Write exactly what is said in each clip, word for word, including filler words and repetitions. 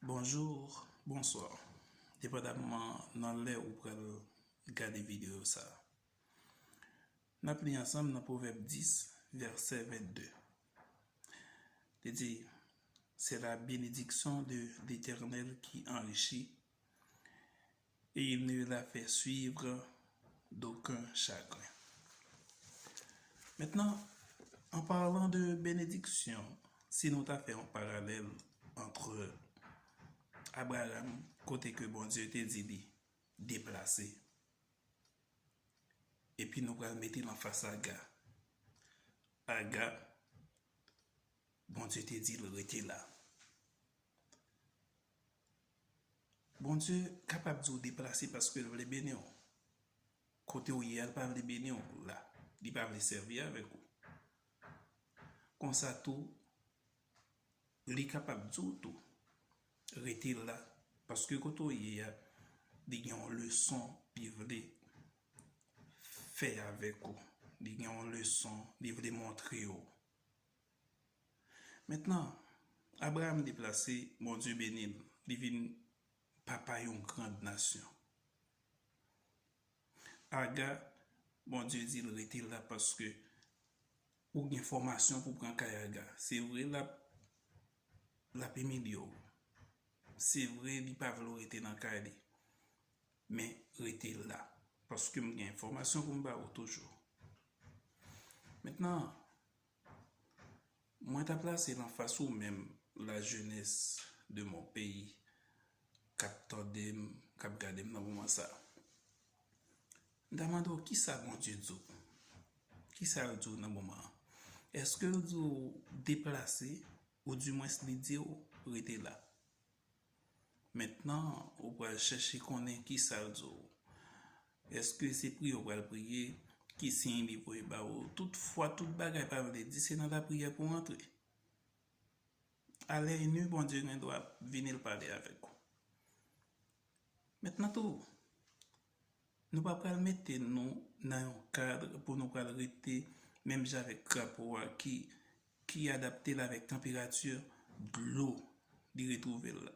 Bonjou, bonswa, depandamman nan lè ou pral gade videyo sa a. N ap li ansanm nan Pwovèb dis, vèsè vennde. Li di, c'est la bénédiction de l'Éternel qui enrichit, et il ne la fait suivre d'aucun chagrin. Maintenant, en parlant de bénédiction, si nou ta fè yon paralèl ant Abraram, kote ke Bondye te di li deplase, epi nou pral mete l anfas Aga. Aga, Bondye te di l rete la. Bondye kapab di w deplase paske l vle beni w. Kote w ye a, l pa vle beni w la. Li pa vle sèvi avèk ou. Konsa tou, li kapab di w tou, rete la. Paske kote w ye a, li gen yon leson li vle fè avèk ou. Li gen yon leson li vle montre w. Mentnan, Abraram deplase, Bondye beni l. Li vin papa yon grand nasyon. Aga, Bondye di l rete la paske ou gen fòmasyon pou pran kay Aga. Se vre, l ap, l ap imilye w. Se vre, li pa vle w rete nan kay li. Men rete la. Paske m gen enfòmasyon pou m ba ou toujou. Mentnan, mwen ta plase l anfas ou menm, la jeunesse de mon pays, k ap tande m, k ap gade m nan moman sa. M ta mande w, kisa Bondye di w? Kisa l di w nan moman an? Èske l di w deplase, oudimwens li di w rete la? Mentnan, ou pral chèche konnen kisa l di w. Èske se priyè w pral priye? Ki siy li voye ba ou? Tout fwa, tout bagay pa vle di se nan lapriyè pou w antre. Alè ini, Bondye gen dwa vini l pale avèk ou. Mentnan tou, nou pa pral mete nou nan yon kad pou nou pral rete menm jan avèk krapo a ki, ki adapte l avèk tanperati dlo li retwouve l la.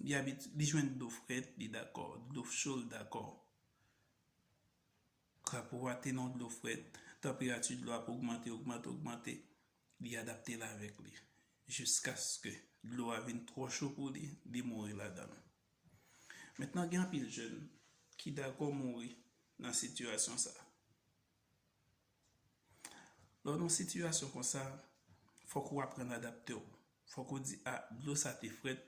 Li abit-, li jwenn dlo frèt, li dakò, dlo cho, l dakò. Krapo a te nan dlo frèt, tanperati dlo a ap ogmante, ogmante, ogmante. Li adapte l avèk li, jiskaske dlo a vin twò cho pou li, li mouri ladan l. Mentnan, gen anpil jèn ki dakò mouri nan sitiyasyon sa. Lè w nan sitiyasyon konsa, fòk ou aprann adapte w. Fòk ou di, a, dlo sa te frèt,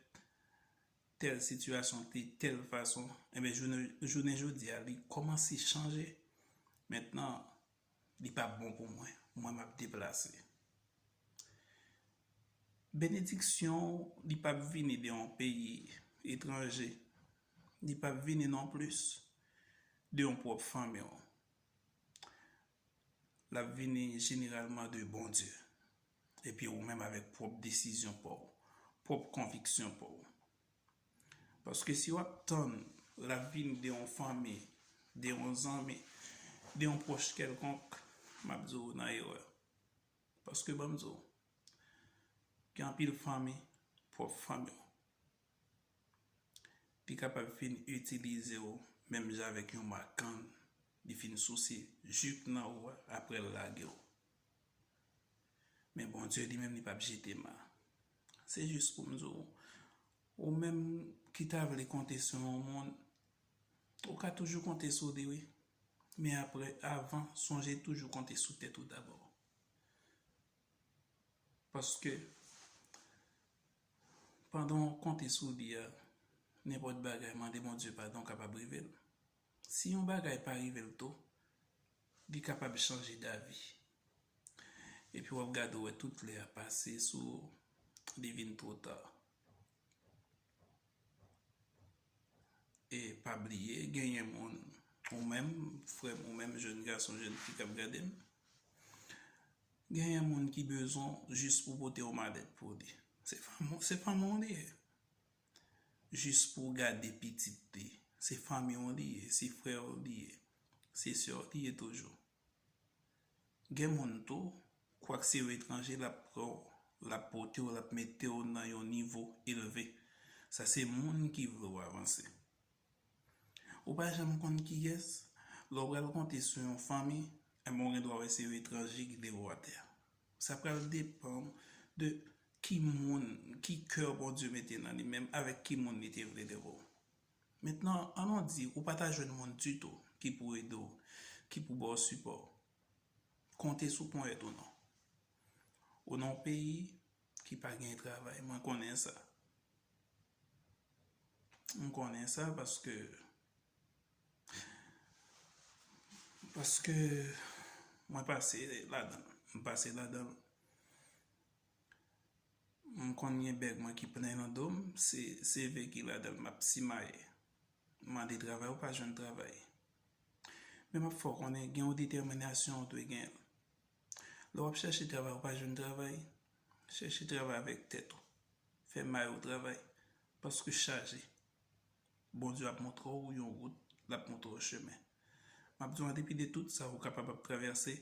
tèl sitiyasyon te tèl fason, enben, jounen, jounen jodi a, li kòmanse chanje. Mentnan, li pa bon pou mwen. Mwen, m ap deplase. Benediksyon, li p ap vini de yon peyi etranje. Li p ap vini non plis de yon pwòp fanmi w. L ap vini jeneralman de Bondye. Epi ou menm avèk pwòp desizyon pa w, pwòp konviksyon pa w. Paske si w ap tann l ap vini de yon fanmi, de yon zanmi, de yon pwòch kèlkonk, m ap di w nan erè. Paske ban m di w, gen anpil fanmi, pwòp fanmi w. Li kapab fin itilize w menm jan avèk yon makann, li fin souse jik nan ou a, apre l lage w. Men Bondye li menm, li p ap jete m a. Se jis pou m di w, ou menm ki ta vle konte sou yon moun, ou ka toujou konte sou li, wi. Men apre, avan, sonje toujou konte sou tèt ou dabò. Paske, pandan w konte sou li a, nenpòt bagay, mande Bondye padon kapab rive l. Si yon bagay pa rive l tou, li kapab chanje davi. Epi w ap gade, w wè tout lè a pase sou ou, li vin twò ta. E pa bliye, genyen moun, ou menm, frè m, ou menm, jèn gason, jèn fi k ap gade m, genyen moun ki bezwen w jis pou pote yon malèt pou li. Se fanmi, se fanmi w li ye. Jis pou w gade pitit li. Se fanmi w li ye, se frè w li ye, se sè w li ye toujou. Gen moun tou, kwak se yon etranje, l ap pran w, l ap pote w, l ap mete w nan yon nivo elve. S Sa se moun ki vle w avanse. Ou pa janm konn kiyès, lè w pral konte sou yon fanmi, enben w gen dwa wè se yon etranje ki leve w atè. Sa pral depann de ki moun, ki kè Bondye mete nan li menm, avèk ki moun li te vle leve w. Mentnan, ann nou di ou pa ta jwenn moun ditou ki pou ede w, ki pou ba w sipò. Konte sou ponyèt ou non. Ou nan yon peyi ki pa gen travay, mwen konnen sa. M konnen sa paske, paske mwen pase ladan l. M pase ladan l. M konn gen bèg mwen ki plen nan do m, se, se ve ki ladan l m ap simaye. Mande travay, ou pa jwenn travay. Men m ap fè w konnen gen yon detèminasyon ou dwe gen. Lè w ap chèche travay, ou pa jwenn travay, chèche travay avèk tèt ou. Fè may ou travay, paske chaje. Bondye ap montre w yon wout, l ap montre w chemen. M ap di w an depi de tout sa ou kapab ap travèse,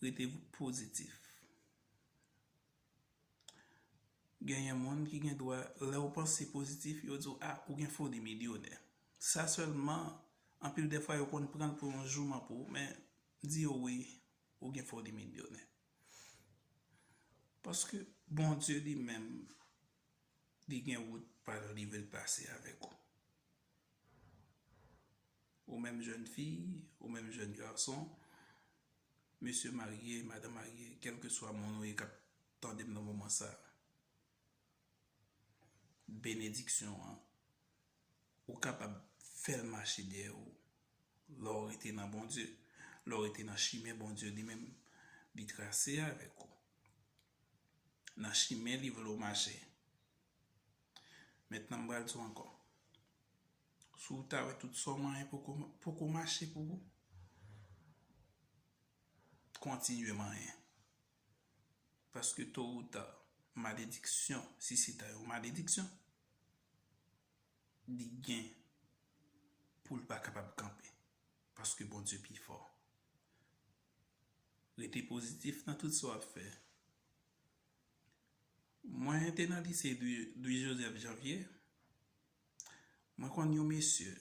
rete pozitif. Genyen moun ki gen dwa, lè w panse pozitif, yo di w, a, ou gen foli milyonè. Sa sèlman, anpil de fwa yo konn pran l pou yon jouman pou ou, men di yo wi, ou gen foli milyonè. Paske Bondye li menm, li gen wout pa l li vle l pase avèk ou. Ou menm jèn fi, ou menm jèn gason, mesye marye, madanm marye, kèlkeswa moun ou ye k ap tande m nan moman sa a. Benediksyon an, ou kapab fè l mache dèyè ou. Lè w rete nan Bondye, lè w rete nan chimen Bondye li menm, li trase avèk ou. Nan chimen li vle w mache. Mentnan m pral di w ankò. Si w ta wè tout sa w manyen poko, poko mache pou ou, kontinye manyen. Paske to ou ta, malediksyon, si se ta yon malediksyon, li gen pou l pa kapab kanpe. Paske Bondye pi fò. Rete pozitif nan tout sa w ap fè. Mwen te nan lise Louis, Louis Joseph Janvier. Mwen konn yon mesye,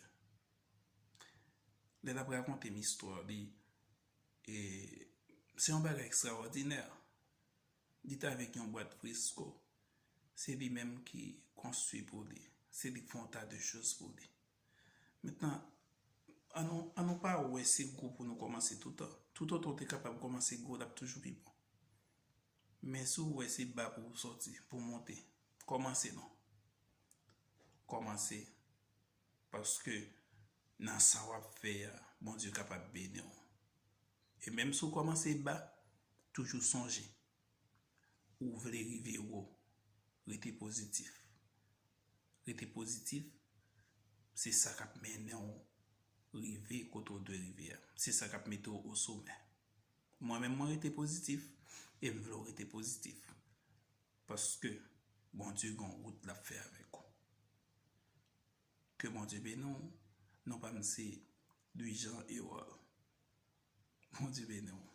lè l ap rakonte m istwa li, e se yon bagay ekstrawòdinè. Li t avèk yon bwat fresko. Se li menm ki konstwi pou li. Se li k fè yon ta de choz pou li. Mentnan, an nou, an nou pa wè se gwo pou nou kòmanse toutan. Toutotan w te kapab kòmanse gwo, l ap toujou pi bon. Men si w wè se ba pou w sòti, pou w monte, kòmanse non. Kòmanse. Paske nan sa w ap fè a, Bondye kapab beni w. E menm si w kòmanse ba, toujou sonje, ou vle rive wo, rete pozitif. Rete pozitif, se sa k ap mennen w rive kote w dwe rive a. Se sa k ap mete w o somè. Mwen menm, mwen rete pozitif, e m vle w rete pozitif. Paske Bondye gen yon wout l ap fè avèk ou. Ke Bondye beni w. Non pa m se Louis Jean Erol. Bondye beni w.